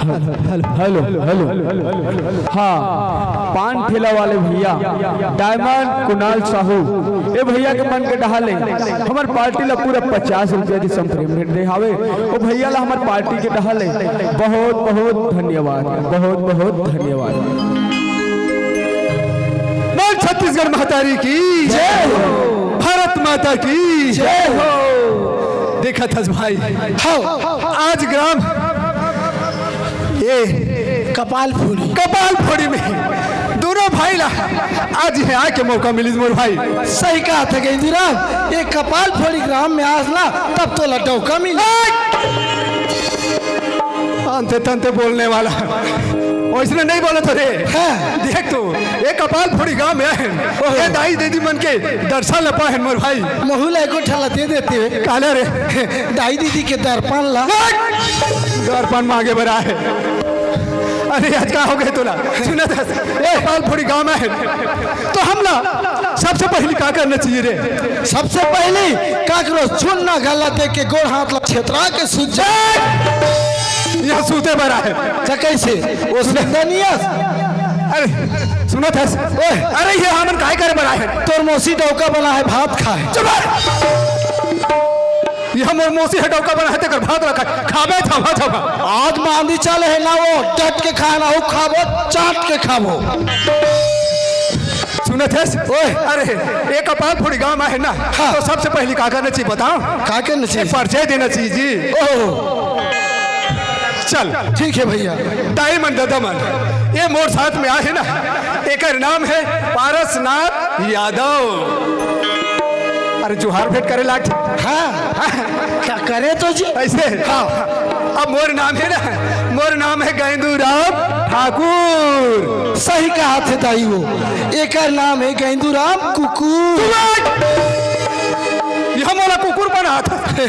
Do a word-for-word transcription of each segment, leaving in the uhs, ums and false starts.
Hello, hello, hello. हाँ, पान ठेला वाले भैया, डायमंड कुणाल साहू, ए भैया के मन के डहा ले, हमर पार्टी ला पूरा पचास रुपया के संप्रेम भेंट दे हावे। ओ भैया ला हमर पार्टी के डहा ले बहुत, बहुत धन्यवाद, बहुत, बहुत धन्यवाद। बोल छत्तीसगढ़ महतारी की जय हो। भारत माता की जय हो। देखत हस भाई, हाँ, आज ग्राम ए कपाल फोड़ी, कपाल फोड़ी में दूनों भाई ला आज इहाँ आए के मौका मिलिस मोर भाई। सही कहत हे गेंदूराम, ए कपाल फोड़ी ग्राम में आस ना, तब तोला डौका मिली। अंते तंते बोलने वाला, वइसने नहीं बोलत हो रे। हाँ। देख तो, ए कपाल फोड़ी गांव में आए, ओहो। ए दाई दीदी मन के दर्शन ल पाए हन मोर भाई। महू ला एको ठा ला दे देते। काला रे? दाई दीदी के दर्पण ला। दर्पण मांगे बर आए। अरे आज का हो गे तोला? सुनत हस, ए कपाल फोड़ी गांव में आए, तो हमला सबसे पहली का करना चाहिए रे? सबसे पहली काकरो चूना गला दे के गोड़ हाथ ला छेतरा के सुत जा। यहाँ सूते बर आए। त कैसे? ओ सुंदनियस। अरे, सुनत हस? ओए। अरे, ये हमन काय करे बर आए हन? तोर मौसी डौका बना हे, भात खाए। चुप रह। ये मोर मौसी हे डौका बना हे, तेकर भात रखा। खाबे, छाबा, छाबा। आज मांदी चले हे ना, वो डट के खाना, वो खाबो, चाट के खाबो। सुनत हस? ओए। अरे, ए कपाल फोड़ी गांव में आए ना, हाँ। तो सबसे पहली का करना चाहिए बताओ? का करना चाहिए? एक परिचय देना चाहिए जी। ओहो। चल। ठीक है भैया। दाई मन, ददा मन, ए मोर साथ में आए हे ना, एकर नाम हे पारसनाथ यादव। अरे जोहार भेंट करे लाग। हाँ। का करे तो जी? ऐसे? हाँ। अब मोर नाम हे ना, मोर नाम हे गेंदूराम ठाकुर। सही कहत हे दाई हो, एकर नाम हे गेंदूराम कुकुर। यह मोला कुकुर बनात हे।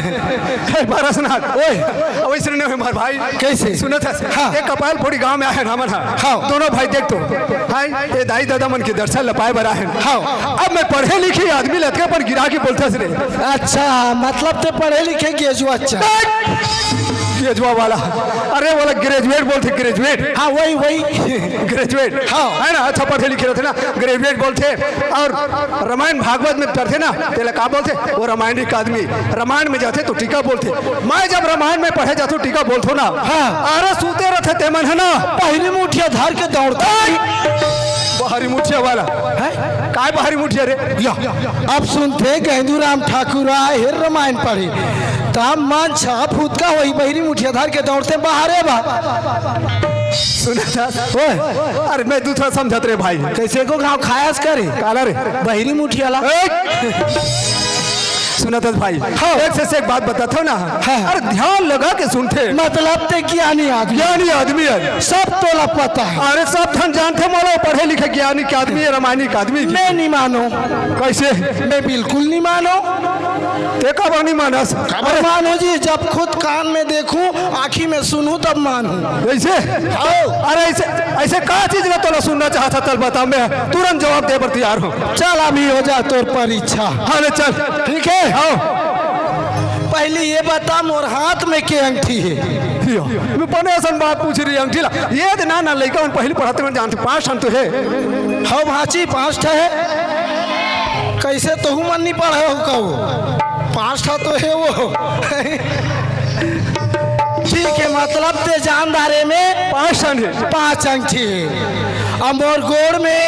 हे पारसनाथ। ओए। अब इसने नहीं मार भाई। कैसे? सुनत हस? हाँ। ए कपाल फोड़ी गांव में आए हन हमन हा। हाँ। दूनों भाई देख तो। हाय, ए दाई ददा मन के दर्शन ल पाए बर आए हन। हाँ। अब मैं पढ़े लिखे आदमी ल अतका पन गिरा के बोलथस रे। अच्छा, मतलब ते पढ़े लिखे ग्रेजुएट चा। ग्रेजुआ वाला। अरे वाला ग्रेजुएट बोलथे, ग्रेजुएट। हाँ, वही, वही। ग्रेजुएट। हाँ। हे ना, अच्छा पढ़े लिखे रथे ना, ग्रेजुएट बोलथे। अउ रामायण भागवत में पढ़थे ना, तेला का बोलथे? वो रामायणिक आदमी, रामायण में जाथे तो टीका बोलथे। मैं जब रामायण में पढ़े जाथों, टीका बोलथों ना, हाँ। अरे सूते रथे ते मन हे ना। बहिरी मुठिया धर के दौड़थे। बहिरी मुठिया वाला। हैं? काय बहिरी मुठिया रे? या, अब सुनथे गेंदूराम ठाकुर आए हे रामायण पढ़े। त मन छा फुतका होही, बहिरी मुठिया धर के दौड़थे बाहरे बा। सुनत हस? ओए। अरे मैं दूसरा समझत रे भाई। कैसे को घाव खायस करे? काला रे? बहिरी मुठिया ला। ए! सुनत हस भाई? हाँ। एक से, से एक बात बताथों ना। हाँ। अरे ध्यान लगा के सुनथे। मतलब ते ज्ञानी आदमी। ज्ञानी आदमी हे। सब तोला पता हे। अरे सब झन जानथे मोला, पढ़े लिखे ज्ञानी के आदमी हे, रामायणी के आदमी हे। मैं नहीं मानों। कैसे? मैं बिल्कुल नहीं मानों। ते काबर नहीं मानस? काबर अरे मानों जी, जब खुद कान में देखूं, आँखी में सुनूं, तब मानूं। ऐसे? हाँ। अरे ऐसे, ऐसे का चीज ला तोला सुनना चाहत हस, चल बता, मैं तुरंत जवाब दे बर तैयार हूँ। चल अभी हो जा तोर परीक्षा। हाँ, ले चल। ठीक है? हाँ। पहली ये बता, मोर हाथ में के अंगठी हे? यो, मैं बने असन बात पूछ रही अंगठी ला। ये दे ना, ना, लइका मन पहली पढ़त में जानथे, पाँच ठन तो हे। हाँ भांची, पाँच ठा हे। कैसे तोहू मन नहीं पढ़े हो कहो? पाँच ठा तो हे वो। ठीक हे, मतलब ते जान डारे में पाँच ठन हे। पाँच अंगठी हे। अब मोर गोड़ में?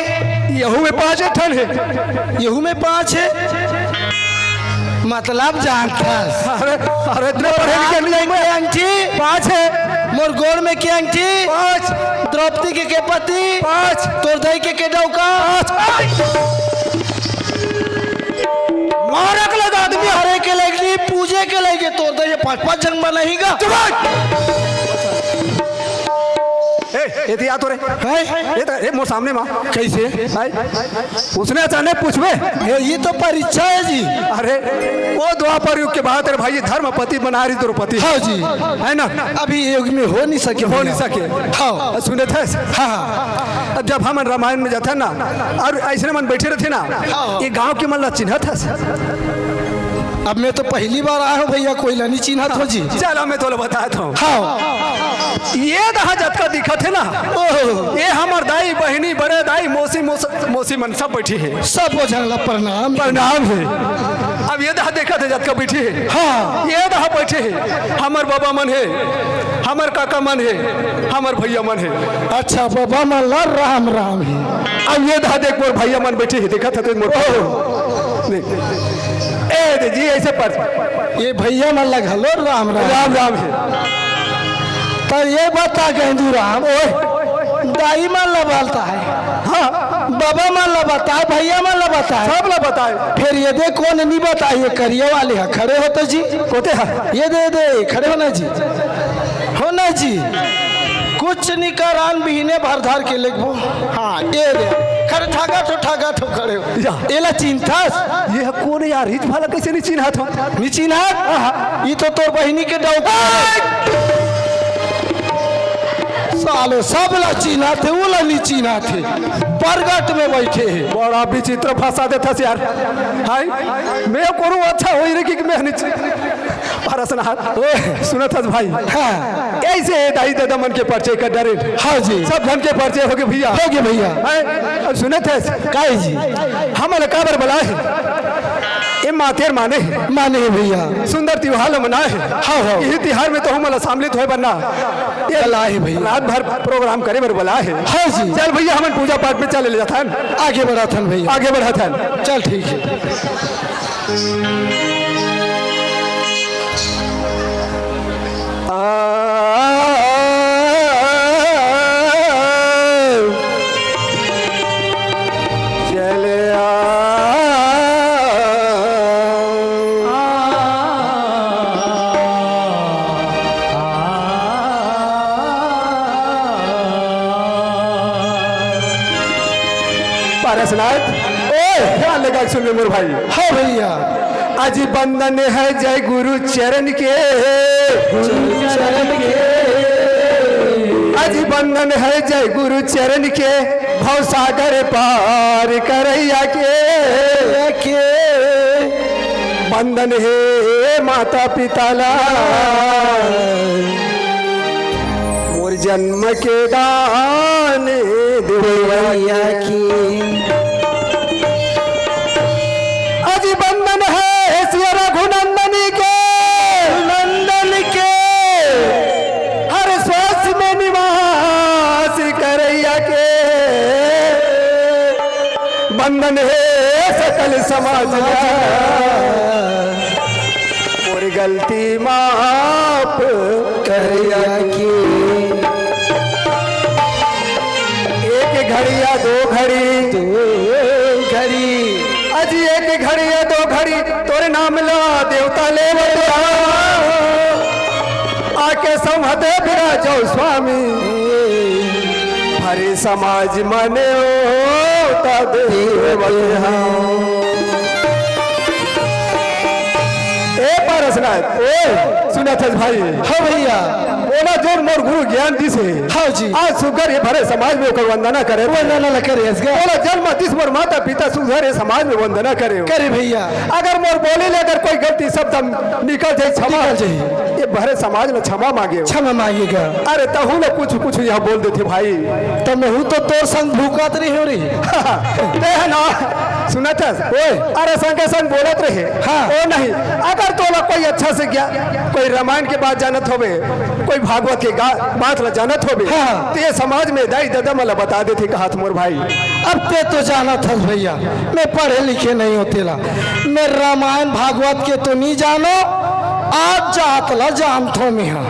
यहू में पाँच ठन हे। यहू में पाँच हे। मतलब जानथस। अरे, अरे, इतने मोर पढ़े लिखे हाथ नहीं में के अंगठी? पाँच हे। मोर गोड़ में के अंगठी? पाँच। द्रौपदी के, के पति? पाँच। तोर दाई के, के डौका? पाँच। मारे के लगे आदमी। मारे के लगे नहीं, पूजे के लगे। तोर दाई ये पाँच, पाँच झन बनाही गा। चुप रह। ए, ए, तो या तो रे। हैं? ए, तो, ए, मोर सामने माँ। कैसे? हैं? उसने अचानक पूछबे? ए, ये तो परीक्षा हे जी। अरे, वो द्वापर युग के बात हे रे भाई, धर्मपति बना रही द्रौपदी। हाँ जी। हे ना? अभी युग में हो नहीं सके हो भैया। नहीं सके। हाँ। सुनत हस? हाँ, हाँ। अब जब हमन रामायण में जाथन ना, अउ अइसने मन बइठे रहिथे ना, हाँ, हाँ। ये गाँव के मन ला चिन्हत हस? अब मैं तो पहली बार आया हूँ भैया, कोई ला नहीं चिन्हत हो जी। चल, मैं तोला बतात हूँ। हाँ। ये दहा जतका दिखत हे ना, ओह। ये हमर दाई, बहिनी, बड़े दाई, मौसी, मौस-, मौसी मन सब बैठी हे। सब झन ला प्रणाम। प्रणाम हे। अब ये दहा देखत हे जतका बैठी हे। हाँ। ये दहा बैठी हे, हमर बाबा मन हे, हमर काका मन हे, हमर भैया मन हे। अच्छा, बाबा मन ला राम राम हे। अब ये दहा देख, मोर भैया मन बैठी हे, देखत हे तो मोर ओह। देख। ए दे जी, ऐसे पर। ये भैया मन ला घलो राम राम। राम राम हे। त ये बता गेंदू राम, ओए। दाई मन ला बताय, हाँ। बाबा मन ला बताय, भैया मन ला बताय। सब ला बताय। फिर ये दे कोन नहीं बताय, ये करिया वाले ह खड़े हो तो जी। कोते ह? ये दे, दे, खड़े हो ना जी। हो ना जी। कुछ नहीं कर, आन बिहने भर धर के लेगबो। हाँ, ये दे। खड़े ठागा ठो, ठागा ठो खड़े हो। या। एला चिंतास? ये कोन यार, हिच भाला कैसे नहीं चिन्हत हो? नहीं चिन्हत? हाँ। ई तो तोर बहिनी के डौका। साले, सब ला चिन्हत हे, वो ला नहीं चिन्हत हे। परगट में बैठे हे। बड़ा विचित्र फंसा देथस यार। हाय, मैं कोनो अच्छा होई रे कि मैं नहीं चिन्ह-, परसनाथ। ओए। सुनत हस भाई? हाँ। ऐसे दाई ददा मन के परिचय कर डरे। हाँ जी। सब झन के परिचय होगे भैया। होगे भैया। हैं? अब सुनत हस? काहे जी? हमन ला काबर बलाय हे? ए मातेर माने हे। माने हे भैया। सुंदर तिहार ला मनाय हे। हाँ, हाँ। इही तिहार में तो हमन ला सम्मिलित होय बर ना। ये बलाय हे भैया। रात भर प्रोग्राम करे बर बलाय हे। हाँ जी। चल भैया, हमन पूजा पाठ में चले ले जाथन। आगे बढ़ाथन भैया। आगे बढ़ाथन। चल ठीक हे। आ, चले आ। पारसनाथ, ओए, ध्यान लगा के सुन ले मोर भाई। हाँ भैया। अजी बंदन हे जय गुरु चरण के। गुरु चरण के। अजी बंदन हे जय गुरु चरण के, भव सागर पार करैया के। के। बंदन हे माता पिता ला, मोर जन्म के दान देवैया के। अजी बंदन हे सिया रघुनंदन के। नंदन के। हर श्वास में निवास करैया के। बंदन हे सकल समाज ला, मोर गलती माफ करैया के। एक घड़िया दो घड़ी, दो घड़ी। अजी एक घड़िया दो घड़ी, तोरे नाम ला देवता ले बता। आके संहते बिराजो स्वामी, हरे समाज माने ओ तद देवत हूँ। ए पारसनाथ, ओए। सुनत हस भाई? हाँ भैया। ओला जोन मोर गुरु ज्ञान दिस हे। हाँ जी। आज सुग्घर ये भरे समाज में ओकर वंदना करे। वंदना ला करे हस गा। ओला जन्म दिस मोर माता पिता सुग्घर ये समाज में वंदना करे। करे भैया। अगर मोर बोली ले अगर कोई गलती शब्द निकल जाए, क्षमा। निकल जाए। ये भरे समाज में क्षमा मांगे हो। क्षमा मांगेगा। अरे तहू ला कुछ कुछ यहाँ बोल देथे भाई। त महू तो तोर संग भूकत रहे हो रे। ते हे ना, सुनत हस? ओए। अरे संग के संग बोलत रहे। हाँ। ओ नहीं, अगर तोला कोई अच्छा से ज्ञान, कोई रामायण के बात जानत होवे, कोई भागवत के गा-, बात ला जानत होवे, हाँ। ते समाज में दाई ददा मन ला बता देथे कहत मोर भाई। अब ते तो जानत हस भैया, मैं पढ़े लिखे नहीं हो तेला। मैं रामायण भागवत के तो नहीं जानो, आज जात ला जानथो मैं हा।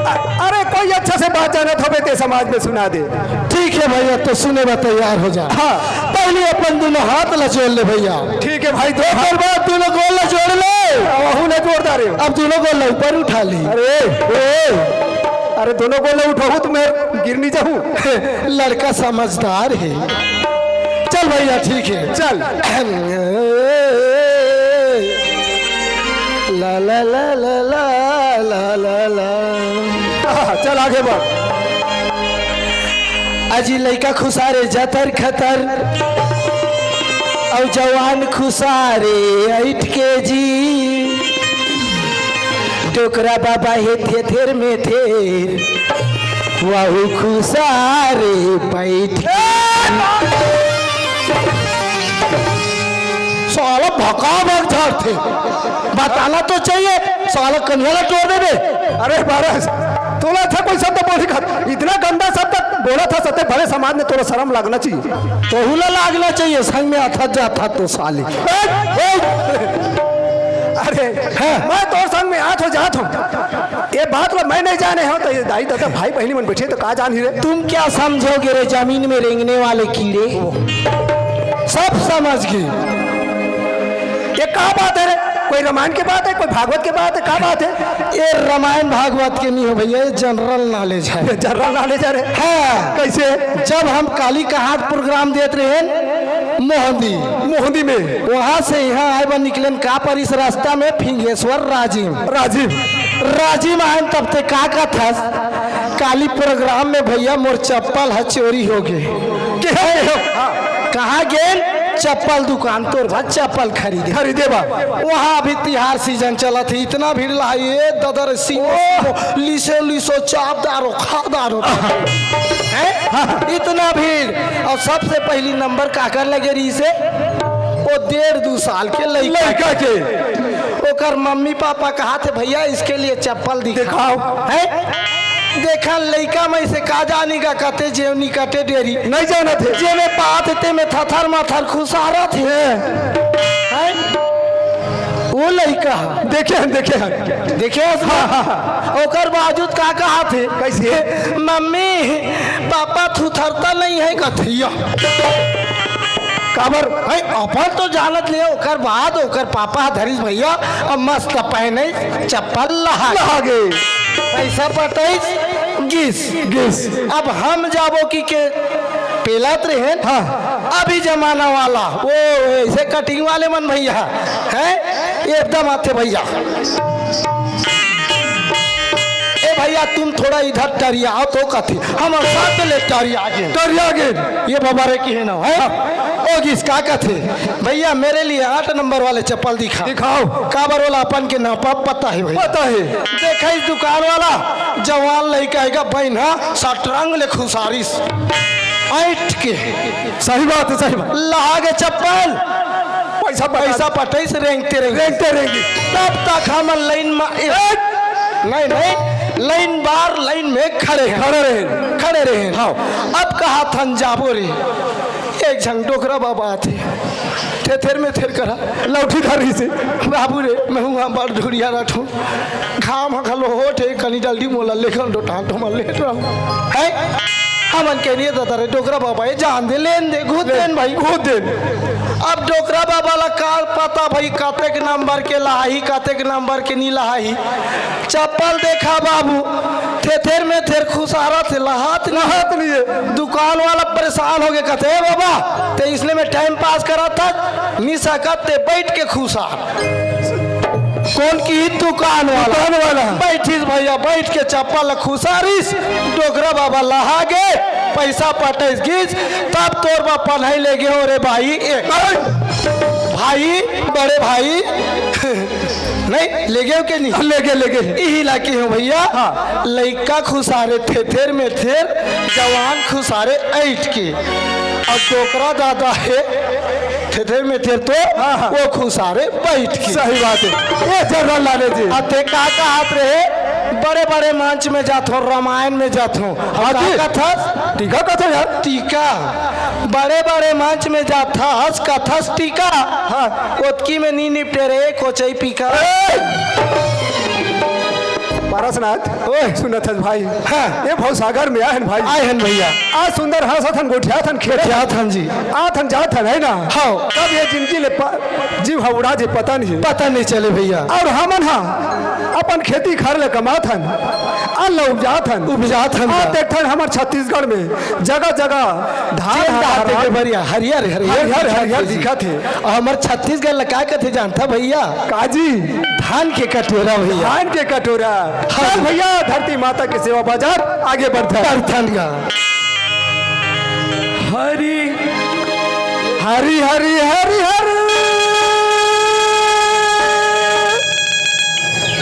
अ-, अरे कोई अच्छा से बात जानत होवे ते समाज में सुना दे। ठीक है भैया, तो सुने बर तैयार हो जा। हाँ। पहले अपन दोनों हाथ ला जोड़ ले भैया। ठीक है भाई, तो ओकर बाद दोनों गोड़ ला जोड़ ले। वहू ना जोरदार है। अब दोनों गोड़ ला ऊपर उठा ले। अरे, ए, अरे दोनों गोड़ ला उठाऊं तो मैं गिर नहीं जाऊं। लड़का समझदार है। चल भैया, ठीक है। चल। ला ला ला ला ला ला ला ला। हाँ, चल आगे बढ़। अजी लइका खुसारे जतर खतर, अउ जवान खुसारे ऐठ के जी। डोकरा बाबा हे थेथेर में थेर, वहू खुसारे बैठ। साला भका भक झाड़थे, बताना तो चाहिए, साला कन्हैया ला तोड़ देबे। अरे महाराज, तोला अच्छा कोई शब्द बोले का? इतना गंदा शब्द बोला था सत्य, भले समाज में तोला शर्म लगना चाहिए। तोहू ला लागना चाहिए, संग में आथा जाथा तो साली। ए, ए, अरे, हाँ। मैं तोर संग में आत हो जात हूँ। ये बात ला मैं नहीं जाने हूँ, तो ये दाई दादा भाई बहनी मन बैठे तो का जान ही रे। तुम क्या समझोगे रे जमीन में रेंगने वाले कीड़े? सब समझ गए। ये का बात है रे? कोई रामायण की बात है, कोई भागवत की बात है, का बात है? ये रामायण भागवत के नहीं हो भैया, ये जनरल नॉलेज है। जनरल नॉलेज है रे। हाँ। कैसे? जब हम काली कहाट प्रोग्राम देत रहे मोहंदी, मोहंदी में। वहां से यहाँ आए बर निकलेन का पर इस रास्ता में फिंगेश्वर राजिम। राजिम। राजिम आयन तब ते का कथस? काली प्रोग्राम में भैया मोर चप्पल ह चोरी हो गे। के हो? हाँ। कहाँ गेन? चप्पल दुकान तोर भा चप्पल खरीदे। खरीदे बा। वहाँ अभी तिहार सीजन चलत हे, इतना भीड़ ला हे, ये ददर सीनो, ओह। लिसो लिसो चाप दारो, खा दारो। हैं? इतना भीड़। और सबसे पहली नंबर काकर लगे रही से? वो डेढ़ दू साल के लइका लइका के। ओकर मम्मी पापा कहा थे, "भैया, इसके लिए चप्पल दिखाओ।" दिखाओ। हैं? देखा लइका में से का जानी का कते जेवनी कते डेरी। नहीं जानत हे। जे में पात ते में थथर माथर खुसारत हे। हैं? वो लइका ह। देखे हन, देखे हन। देखे हस? हाँ, हाँ, हाँ। ओकर बावजूद का कहा थे? कैसे? "मम्मी, पापा थुथरता नहीं है," कथिया। काबर? भाई, अपन तो जानत ले, ओकर बाद ओकर पापा धरिस भैया, अब मस्त पहने चप्पल लहा लहा गे। पैसा पटैस गिस। गिस। अब हम जाबो कि के पेलत रहेन। हाँ। अभी जमाना वाला, वो ऐसे कटिंग वाले मन भैया, हैं? एकदम आथे भैया। ए भैया, तुम थोड़ा इधर टरियाओ तो कथी, हम साथ ले टरिया गे। टरिया गे। ये बाबा रे की है ना, है? ओ गिस का कथे, "भैया, मेरे लिए आठ नंबर वाले चप्पल दिखा।" दिखाओ। काबर ओला अपन के नापा पता है भैया। पता है। देखा इस दुकान वाला, जवान लइका है का बहन, हाँ, सटरंग ले खुसारिस। ऐंठ के। सही बात है, सही बात। लहा गे चप्पल। पैसा पटा पैसा पटैस रेंगते रेंगते। रेंगते रेंगते। तब तक हमन लाइन में, ए, नहीं, नहीं, लाइन बार लाइन में खड़े हैं। खड़े रहे। खड़े रहे। हाँ। अब कहा थन जाबो रे। एक झन डोकरा बाबा आथे। थेथेर में थेर करा। लौठी धरी से। बाबू रे, मैं हुआ बड़ ढुरिया रठूं। घाम ह घलो होत हे, कनी जल्दी मोला लेखन डोटान तो मैं लेट रहूं। हैं? हमन के लिए दादा रे डोकरा बाबा, ये जान दे, लेन दे, घुस देन भाई। घुस देन। अब डोकरा बाबा ला का पता भाई, कतेक नंबर के लहाही, कतेक नंबर के नी लहाही। चप्पल देखा बाबू, थेथेर में थेर खुसारत हे, लहात नहीं। लहात नहीं है। दुकान वाला परेशान हो गए, कहते, "ए बाबा, ते इसने में टाइम पास करा था, नी सकत ते बैठ के खुसार।" कौन की दुकान वाला? दुकान वाला। बैठिस भैया, बैठ के चप्पल खुसारिस, डोकरा बाबा लहा गे, पैसा पटैस गिस, तब तोर बापा नहीं ले गे हो रे भाई। ए, भाई, बड़े भाई, नहीं, ले गे हो के नहीं? ले गे, ले गे। इही लाके हो भैया। हाँ। लइका खुसारे थेथेर में थेर, जवान खुसारे ऐठ के। अउ डोकरा दादा हे, थेथेर में थेर तो हाँ, हाँ। वो खुसारे बैठ के। सही बात है। ये जनरल नॉलेज है। अते का कहत रहे, बड़े-बड़े मंच में जात हो, रामायण में जात हो। हाँ का जी। कथस? टीका कथो यार। टीका। बड़े-बड़े मंच में जात हस, कथस टीका। हाँ। ओतकी में नी निपटे रे, कोचई पीका। ए! पारसनाथ, ओए। सुनत हस भाई? हाँ। ये भवसागर में आए हन भाई। आए हन भैया। आज सुंदर हंसत हन, गोठियात हन, खेत गोठियात हन जी। आत हन, जात हन, है ना? हाँ। कब ये जिंदगी ले प-, जीव ह उड़ा जे, पता नहीं। पता नहीं चले भैया। और हमन हा अपन खेती खार ले कमात हन, अन्न ल उपजात हन। उपजात हन आ का? देखत हन हमर छत्तीसगढ़ में जगह जगह धान जेन ह धान लहरात देखे बढ़िया, हरियर, हरियर हरियर, दिखत हरियर हे जी। दिखत हे। अउ हमर छत्तीसगढ़ ल का कथे जानथा भैया? काजी। धान के कटोरा भैया। धान के कटोरा। हाँ। चल भैया, धरती माता के सेवा बाजार आगे बढ़त हे। बढ़थन गा। हरी, हरी, हरी, हरी, हरी।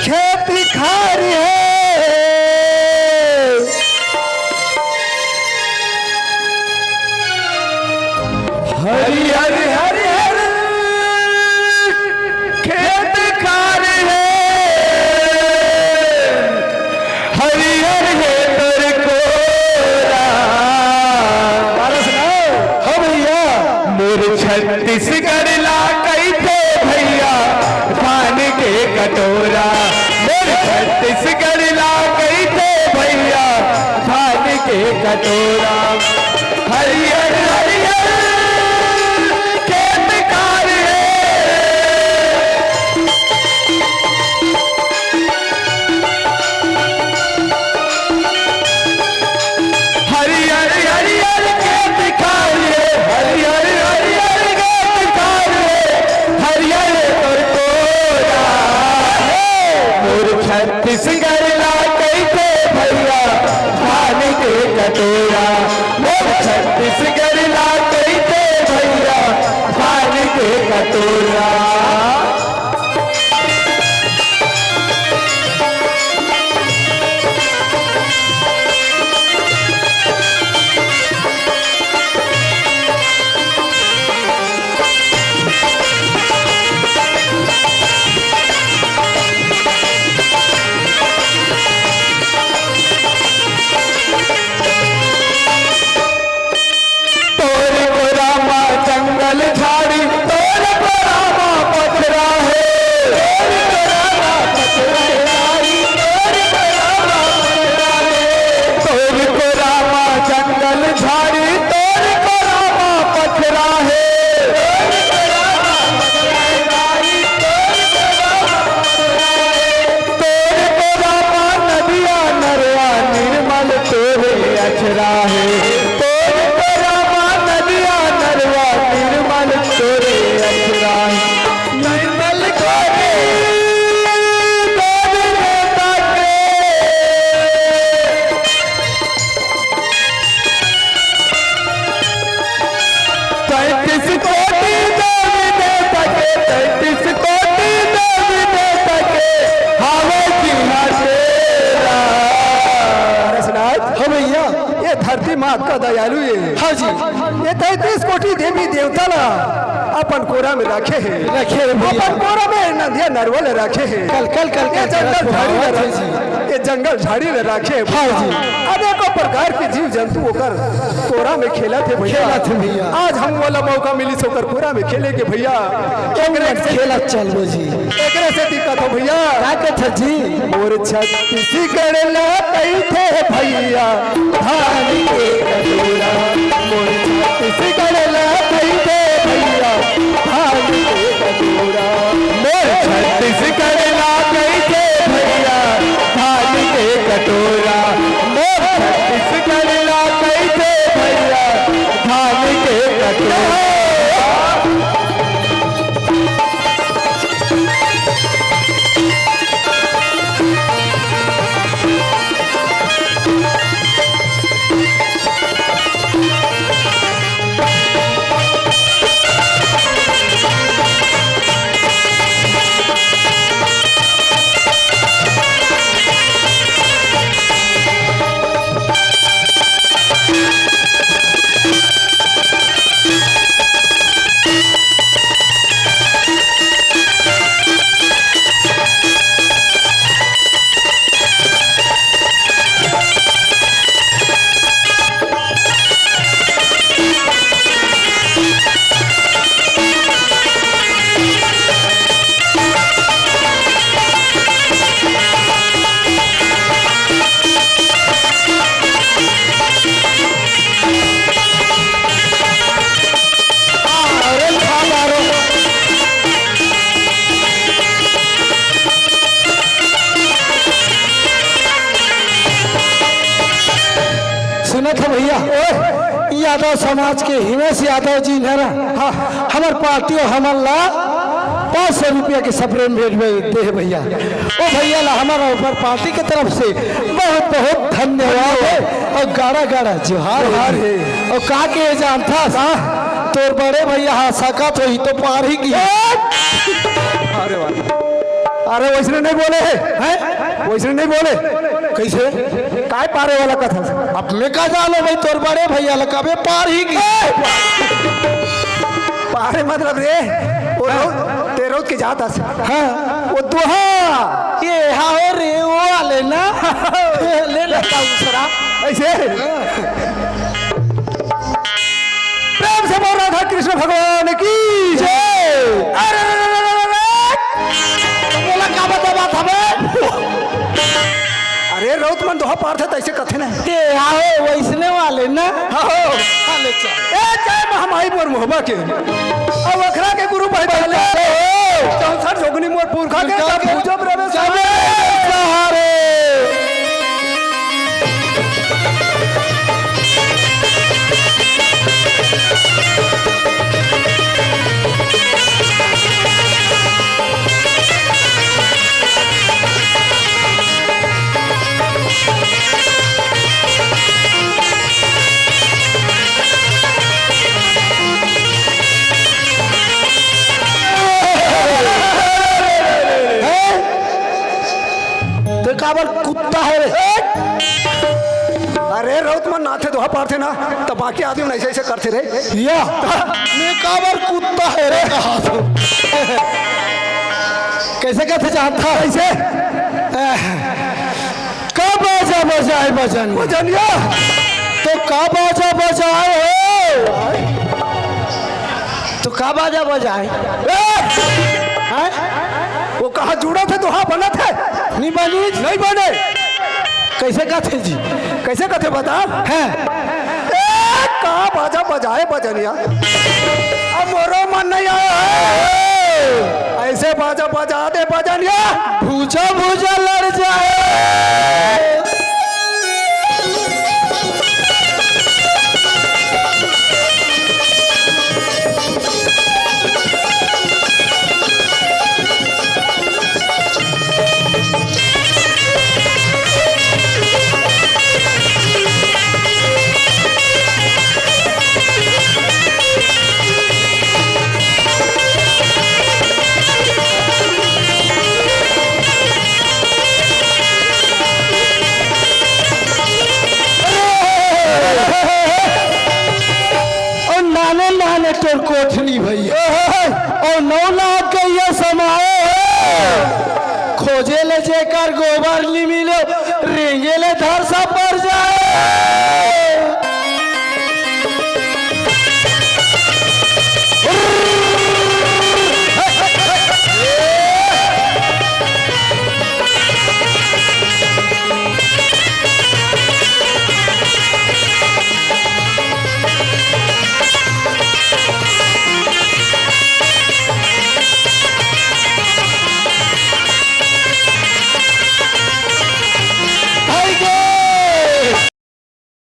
खेती खार हे। हरियर हरियर खेत खार हे, हरियर हे तोर कोरा। हाँ भैया। मोर छत्तीसगढ़ ला कहिथे भैया धान के कटोरा, मोर छत्तीसगढ़ ला कहिथे भैया धान के कटोरा। हरियर हरियर खेत खार हे। हरियर हरियर खेत खार हे, हरियर हरियर खेत खार हे, हरियर तोर कोरा हे। मोर छत्तीसगढ़ ला कहिथे भैया धान के कटोरा, मोर छत्तीसगढ़ ला कहिथे भैया धान के कटोरा। तोर कोरा मा जंगल झाड़ी, तोर कोरा मा पथरा हे। तोर कोरा मा पथरा हे, तोर कोरा मा पथरा हे। तोर कोरा मा जंगल झाड़ी, तोर कोरा मा पथरा हे। तोर कोरा मा पथरा हे, तोर कोरा मा पथरा हे। तोर कोरा मा नदिया नरवा निर्मल तोरे अचरा हे। तोर कोरा मा नदिया नरवा निर्मल तोरे अचरा हे। निर्मल तोरे, तोरे नेता के। तैंतीस कोटि देवी देवता के, तैंतीस कोटि देवी देवता के, हावय जिहां तेरा। पारसनाथ। हाँ भैया। ये धरती माँ का दयालु हे। हाँ जी। ये तैंतीस कोटि देवी देवता ला अपन कोरा में राखे हे। राखे हे भैया। अपन कोरा में नदिया नरवा ला राखे हे। कल, कल, कल, ये कल, जंगल कल झाड़ी ला सुहावत हे राखे जी। ये जंगल झाड़ी ला राखे हे। हाँ जी। अनेकों प्रकार के जीव जंतु ओकर कोरा में खेलत हे भैया। खेलत हे भैया। आज हम वाला मौका मिलिस ओकर कोरा में खेले के भैया। एकरे से खेलत चलबो जी। एकरे से दिक्कत हो भैया। का कथा जी? मोर छत्तीसगढ़ ला कहिथे भैया धान के कटोरा। मोर छत्तीसगढ़ ला कहिथे भैया धान के कटोरा। मोर छत्तीसगढ़ ला कहिथे भैया धान के कटोरा। मोर छत्तीसगढ़ ला कहिथे भैया धान के कटोरा। सुनत हो भैया, यादव समाज के हिमेश यादव जी ने ना, हाँ, हमर पार्टी अउ हमन ला पाँच सौ रुपया के सप्रेम भेंट में दे हे भैया। ओ भैया ला हमर अउ हमर पार्टी के तरफ से बहुत बहुत धन्यवाद हे अउ गाड़ा गाड़ा जोहार हे। जोहार हे। अउ का के जानथस? का? तोर बड़े भैया हा सकत होही तो पारही की। अरे वाह। अरे वइसने नइ बोले हे। हैं? वइसने नइ बोले। कइसे? काय पारे वाला कथस? अब मैं का जानों भाई, तोर बड़े भइया ला कबे पार ही की। पारे मतलब रे, वो हाँ। रउत, ते रउत के जात हस। हाँ। वो दोहा। ये हाँ हो रे, वो वाले ना। ले लेता हूँ दूसरा। अइसे? हाँ। प्रेम से बोल, राधा कृष्ण भगवान की जय। अरे, अरे, अरे, अरे, अरे, अरे। बोला, का बता बात हवे? अरे, रउत मन दोहा पारथे, तइसे कथे ना। ए, आओ, वइसने वाले ना। आओ। हाँ, ले चल। ए, जय महामाई मोर मोहबा के। अब अखरा के गुरु पहचान ले। चौसठ जोगनी मोर पुरखा के, पुरखा के। जब पूजब रवे जब सहारे। सहारे। हैं? ते काबर कुत्ता हे रे? अरे, रउत मन नाथे दोहा पारथे ना, त बाकी आदमी मन अइसे, अइसे करथे रे। या, मैं काबर कुत्ता हे रे, कहा तो। कइसे कथे जानत हस? कइसे? का बाजा बजाए बजन? बजनिया। तो का बाजा बजाए हो? तो का बाजा बजाए? ए! हैं? वो कहाँ जुड़त हे, तो हाँ बनत हे। नइ बनिस? नइ बने। कइसे कथे जी? कइसे कथे बता? हैं? ए, का बाजा बजाए बजनिया? अब मोरो मन नइ आय हे। अइसे बाजा बजा दे बजनिया। भूजा भूजा लड़ जाए। अउ नाने नाने तोर कोठनी भइया, अउ नौ लाख गइया समाए हे। खोजे ले जेकर गोबर नी मिले, रेंगे ले धरसा पर जाए।